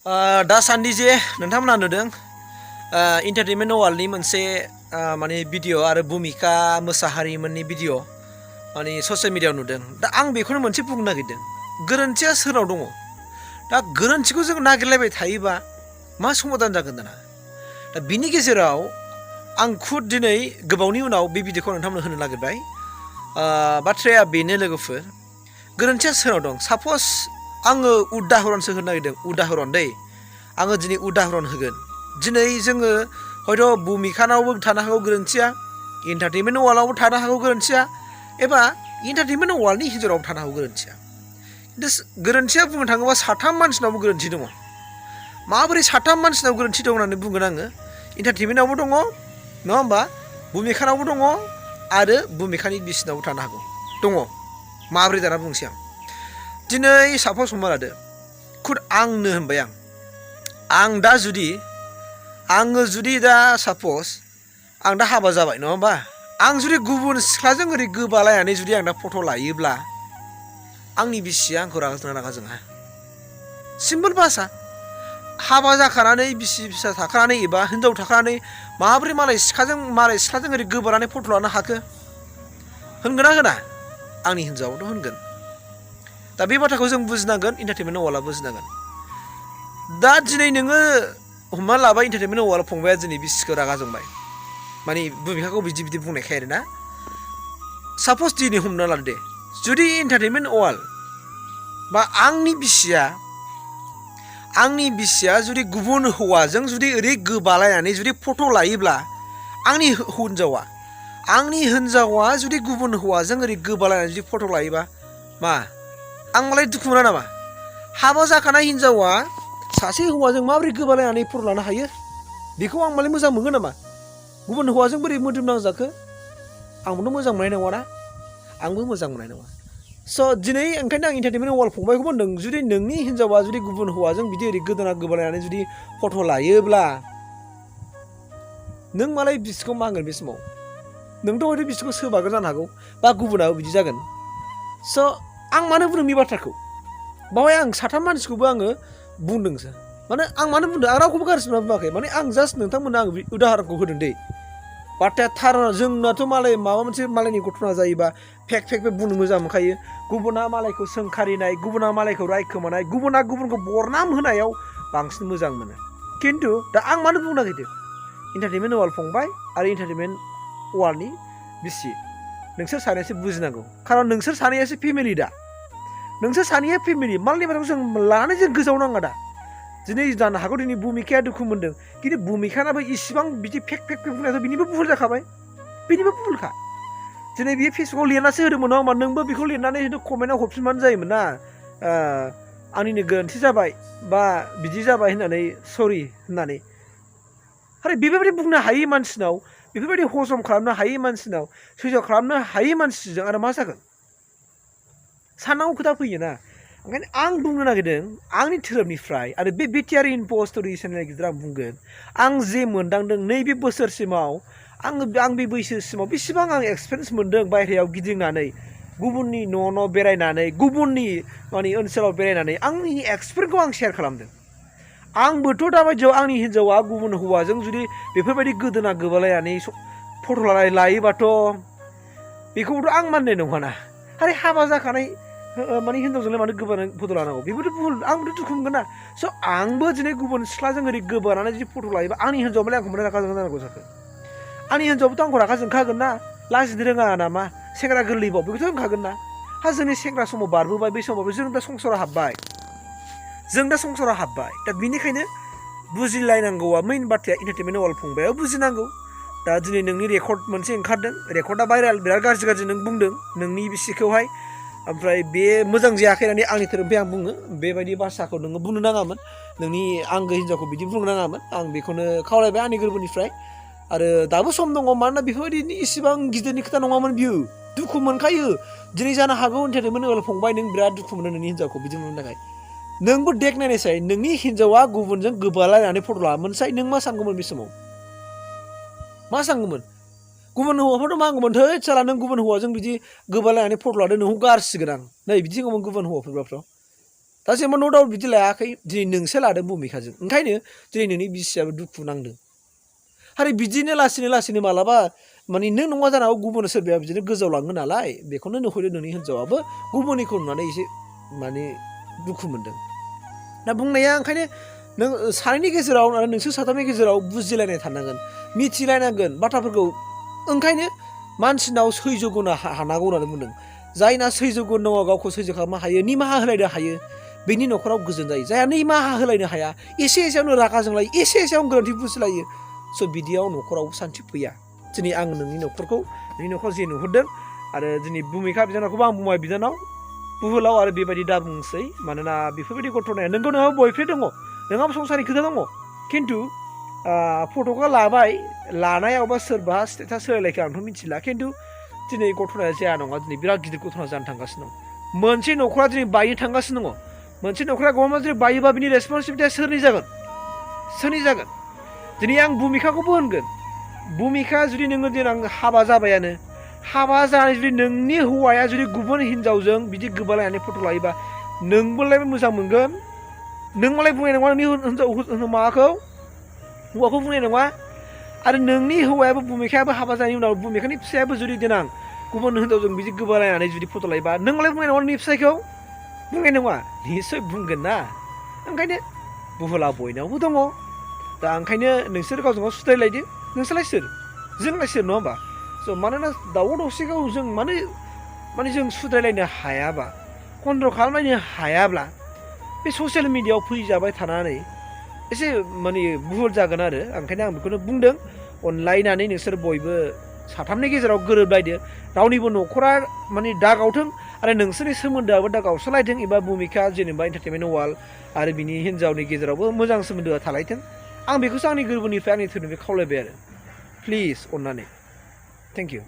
दासान्दि जे नोंथांमोना नुदों एन्टारटेनमेन्ट वार्ल्डनि मोनसे माने भिडिअ आरो भुमिका मोसाहारिमोननि भिडिअ माने ससियेल मिडियायाव नुदों। दा आं बेखौनो मोनसे बुंनो नागिरदों, गोरोन्थिया सोरनाव दङ? दा गोरोन्थिखौ जों नागिरलायबाय थायोबा मा समाधान जागोन दाना? दा बिनि गेजेराव आं खुद दिनै गोबावनि उनाव बे भिडिअखौ नोंथांमोननो होनो नागिरबाय। बाथ्राया बेनो लोगोफोर, गोरोन्थिया सोरनाव दं? साप'ज आङो उदाहरनसो होनो नागिरदों, उदाहरन दै, आङो दिनै उदाहरन होगोन। दिनै जोङो हयथ' भुमिकानावबो थानो हागौ गोरोन्थिया, एन्टारटेनमेन्ट वार्ल्डआवबो थानो हागौ गोरोन्थिया, एबा एन्टारटेनमेन्ट वार्ल्डनि गेजेरावबो थानो हागौ गोरोन्थिया। खिन्थु गोरोन्थिया बुंनो थाङोबा साथाम मानसिनावबो गोरोन्थि दङ। माबोरै साथाम मानसिनाव गोरोन्थि दं होननानै बुंगोन आङो? एन्टारटेनमेन्टआवबो दङ, नङा होमबा? भुमिकानावबो दङ आरो भुमिकानि बिसिनावबो थानो हागौ दङ। माबोरै दाना बुंसै आं। दिनै साप'ज हमना लादो, खुद आंनो होनबाय आं दा आङो जुदि दा साप'ज आं दा हाबा जाबाय, नङा होमबा? आं जुदि गुबुन सिख्लाजों ओरै गोबालायनानै जुदि आं दा फट' लायोब्ला आंनि बिसिया आंखौ रागा जोंना रागा जोङा? सिम्पोल भाषा, हाबा जाखानानै बिसि फिसा थाखानानै एबा हिनजाव थाखानानै माबोरै मालाय सिख्लाजों ओरै गोबानानै फट' लानो हाखो? होनगोन ना होना? आंनि हिनजावाथ' होनगोन। दा बे बाथ्राखौ जों बुजिनांगोन, एन्टारटेनमेन्ट वार्ल्डआ बुजिनांगोन। दा दिनै नोङो हमना लाबाय, एन्टारटेनमेन्ट वार्ल्ड फंबाया दिनै बिसिखौ रागा जोंबाय, माने भुमिकाखौ बिदि बुंनायखाय आरोना। साप'ज दिनै हमना लादो दे, जुदि एन्टारटेनमेन्ट वार्ल्ड बा आंनि बिसिया जुदि गुबुन हौवाजों जुदि ओरै गोबालायनानै जुदि फट' लायोब्ला, आंनि हिनजावा जुदि गुबुन हौवाजों ओरै गोबालायनानै जुदि फट' लायोबा, मा आं मालाय दुखु मोना नामा? हाबा जाखानाय हिनजावा सासे हौवाजों माबोरै गोबालायनानै फट' लानो हायो? बेखौ आं मालाय मोजां मोनगोन नामा? गुबुन हौवाजों बोरै मोदोम नांजाखो? आंबोथ' मोजां मोननाय नङाना, आंबो मोजां मोननाय नङा। स' दिनै ओंखायनो आं एन्टारटेनमेन्ट वार्ल्ड फंबायखौबो होनदों, जुदि नोंनि हिनजावा जुदि गुबुन हौवाजों बिदि ओरै गोदोना गोबालायनानै जुदि फट' लायोब्ला, नों मालाय बिसिखौ मा होनगोन बे समाव? नोंथ' हयथ' बिसिखौ सोबागोन जानो हागौ, बा गुबुनाबो बिदि जागोन। स' आं मानो बुंदों बे बाथ्राखौ? बावहाय आं साथाम मानसिखौबो आङो बुंदोंसो। माने आं मानो बुंदों? आं रावखौबो गाज्रि मोनना बुङाखै। माने आं जास्ट नोंथांमोननो आं उदाहरनखौ होदों दै। बाथ्राया थार, जोंनाथ' मालाय माबा मोनसे मालायनि घटना जायोबा फेक बुंनो मोजां मोनखायो। गुबुना मालायखौ सोंखारिनाय, गुबुना मालायखौ रायखोमानाय, गुबुना गुबुनखौ बरनाम होनायाव बांसिन मोजां मोनो। खिन्थु दा आं मानो बुंनो नागिरदों? एन्टारटेनमेन्ट वार्ल्ड फंबाय आरो एन्टारटेनमेन्ट वार्ल्डनि बिसि, नोंसोर सानैयासो बुजिनांगौ। खारन नोंसोर सानैयासो फेमिलि दा। नोंसोर सानैया फेमिलि, मालायनि बाथ्राखौ जों लानानै जों गोजाव नाङा दा। दिनै जानो हागौ दिनै भुमिकाया दुखु मोनदों, खिन्थु भुमिकानाबो इसिबां बिदि फेक बुंनायाथ' बिनिबो भुल जाखाबाय, बिनिबो भुलखा। दिनै बियो फेसबुकाव लिरनासो होदोंमोन, नङा होमबा? नोंबो बेखौ लिरनानै कमेन्टआव हरफिनबानो जायोमोन ना, आंनिनो गोरोन्थि जाबाय बा बिदि जाबाय होननानै, सरि होननानै। आरो बेफोरबायदि बुंनो हायै मानसिनाव, बेफोरबायदि हजम खालामनो हायै मानसिनाव, सैज' खालामनो हायै मानसिजों आरो मा जागोन? साननांगौ खोथा फैयोना। ओंखायनो आं बुंनो नागिरदों, आंनि धोरोमनिफ्राय आरो बे बिटिआर इनफो स्ट'रि चेनेलनि गेजेराव आं बुंगोन, आं जे मोनदांदों नैबे बोसोरसिमाव, आं बे बैसोसिमाव बेसेबां आं एक्सपिरियेन्स मोनदों बायहेरायाव गिदिंनानै, गुबुननि न' बेरायनानै, गुबुननि माने ओनसोलाव बेरायनानै, आंनि एक्सपिरियेन्सखौ आं शेयार खालामदों। आंबोथ' दाबायदियाव आंनि हिनजावा गुबुन हौवाजों जुदि बेफोरबायदि गोदोना गोबालायनानै फट' लायोबाथ' बेखौबोथ' आं मानिनाय नङाना। आरो हाबा जाखानाय माने हिनजावजोंलाय मानो गोबानानै फट' लानांगौ? बेबोथ' भुल, आंबोथ' दुखु मोनगोन ना। स' आंबो दिनै गुबुन सिख्लाजों ओरै गोबानानै जुदि फट' लायोबा, आंनि हिनजावआलाय आंखौ मानो रागा जोंनो जानांगौ जाखो? आंनि हिनजावआबोथ' आंखौ रागा जोंखागोन ना। लाजिनो रोङा नामा? सेंग्रा गोरलैबाव बेखौथ' होनखागोन ना। जोंनि सेंग्रा समाव बारबोबाय, बै समाव जों दा संसाराव हाबबाय। दा बिनिखायनो बुजिलायनांगौआ मेइन बाथ्राया एन्टारटेनमेन्ट वार्ल्ड फंबायाबो बुजिनांगौ। दा दिनै नोंनि रेकर्ड मोनसे ओंखारदों, रेकर्डआ भाइराल, बिराद गाज्रि नों बुंदों नोंनि बिसिखौहाय। ओमफ्राय बे मोजां जायाखै होननानै आंनि धोरोमनिफ्राय आं बुङो, बेबायदि भाषाखौ नोङो बुंनो नाङामोन, नोंनि आंगो हिनजावखौ बिदि बुंनो नाङामोन। आं बेखौनो खावलायबाय आंनि गोरबोनिफ्राय। आरो दाबो सम दङ, मानोना बेफोरबायदिनि इसिबां गिदिरनि खोथा नङामोन बियो। दुखु मोनखायो। दिनै जानो हागौ एन्टारटेनमेन्ट वार्ल्ड फंबाय, नों बिराद दुखु मोनो नोंनि हिनजावखौ बिदि मोननो थाखाय। नोंबो देख नायनायसाय, नोंनि हिनजावा गुबुनजों गोबालायनानै फट' लामोनसाय, नों मा सानगौमोन बे समाव? मा सानगौमोन? गुबुन हौवाफोरथ' मा होनगौमोन? थै साला, नों गुबुन हौवाजों बिदि गोबालायनानै फट' लादों, नोंखौ गारसिगोन आं, नै बिदि बुंगौमोन गुबुन हौवाफोरबाथ'। दा जेनेबा न' डाउट बिदि लायाखै दिनै नोंसो लादों भुमिकाजों ओंखायनो दिनै नोंनि बिसियाबो दुखु नांदों आरो बिदिनो लासैनो मालाबा माने नों नङा जानो हागौ गुबुन सोरबाया बिदिनो गोजाव लाङो नालाय बेखौनो नुहैदो नोंनि हिन्जावाबो गुबुननिखौ नुनानै एसे माने दुखु मोनदों दा बुंनाया ओंखायनो नों सानैनि गेजेराव आरो नोंसोर साथामनि गेजेराव बुजिलायनाय थानांगोन मिथिलायनांगोन बाथ्राफोरखौ ओंखायनो मानसिनाव सैज्य गुना हानांगौ होननानै बुंदों जायना सैज्य गुन दङ गावखौ सैज्य खालामनो हायो निमाहा होलायनो हायो बेनि न'खराव गोजोन जायो जायहा निमाहा होलायनो हाया एसे एसेयावनो रागा जोंलायो एसे एसेयावनो गोरोन्थि बुजिलायो स' बिदियाव न'खराव सान्थि फैया दिनै आं नोंनि न'खरखौ नोंनि न'खराव जे नुहुरदों आरो दिनै भुमिका बिनानावखौबो आं बुंबाय बिनानाव बुहुलाव आरो बेबायदि दा बुंसै मानोना बेफोरबायदि घटनाया नोंगौ नोंहा बयफ्रेन्ड दङ नोंहाबो संसारनि खोथा दङ खिन्थु फट'खौ लाबाय लानायावबा सोरबा स्टेटास होलायलायखो आंथ' मिथिला खिन्थु दिनै घटनाया जाया नङा दिनै बिराद गिदिर घटना जानो थांगासिनो दं मोनसे न'खरा दिनै बायनो थांगासिनो दङ मोनसे न'खरा गभर्नमेन्ट जुदि बायोबा बिनि रेसपन्सिबिलिटिया सोरनि जागोन दिनै आं भुमिकाखौबो होनगोन भुमिका जुदि नोङो देनां हाबा जाबायानो हाबा जानानै जुदि नोंनि हौवाया जुदि गुबुन हिनजावजों बिदि गोबालायनानै फट' लायोबा नोंबोलाय मोजां मोनगोन नों मालाय बुंनाय नङा नोंनि माबाखौ हौवाखौ बुंनाय नङा आरो नोंनि हौवायाबो भुमिकायाबो हाबा जानायनि उनाव भुमिकानि फिसायाबो जुदि देनां गुबुन हिनजावजों बिदि गोबालायनानै जुदि फट' लायोबा नोंलाय बुंनाय नङा नोंनि फिसायखौ बुंनाय नङा निस्सय बुंगोन ना ओंखायनो बुहुला बयनावबो दङ दा ओंखायनो नोंसोर गावजों गाव सुद्रायलायदो नोंसोरलाय सोर जोंलाय सोर नङा होमबा स' मानोना दावराव दावसिखौ जों माने जों सुद्रायलायनो हायाबा कन्ट्रल खालामलायनो हायाब्ला बे ससियेल मिडियायाव फैजाबाय थानानै एसे माने भुल जागोन आरो ओंखायनो आं बेखौनो बुंदों अनलायनानै नोंसोर बयबो साथामनि गेजेराव गोरोबलायदो रावनिबो न'खरा माने दा गावथों आरो नोंसोरनि सोमोन्दोआबो दा गावस्रालायथों एबा भुमिका जेनेबा एन्टारटेनमेन्ट वार्ल्ड आरो बिनि हिन्जावनि गेजेरावबो मोजां सोमोन्दोआ थालायथों आं बेखौसो आंनि गोरबोनिफ्राय आंनि धोरोमनिफ्राय खावलायबाय आरो प्लिज अननानै थेंक इउ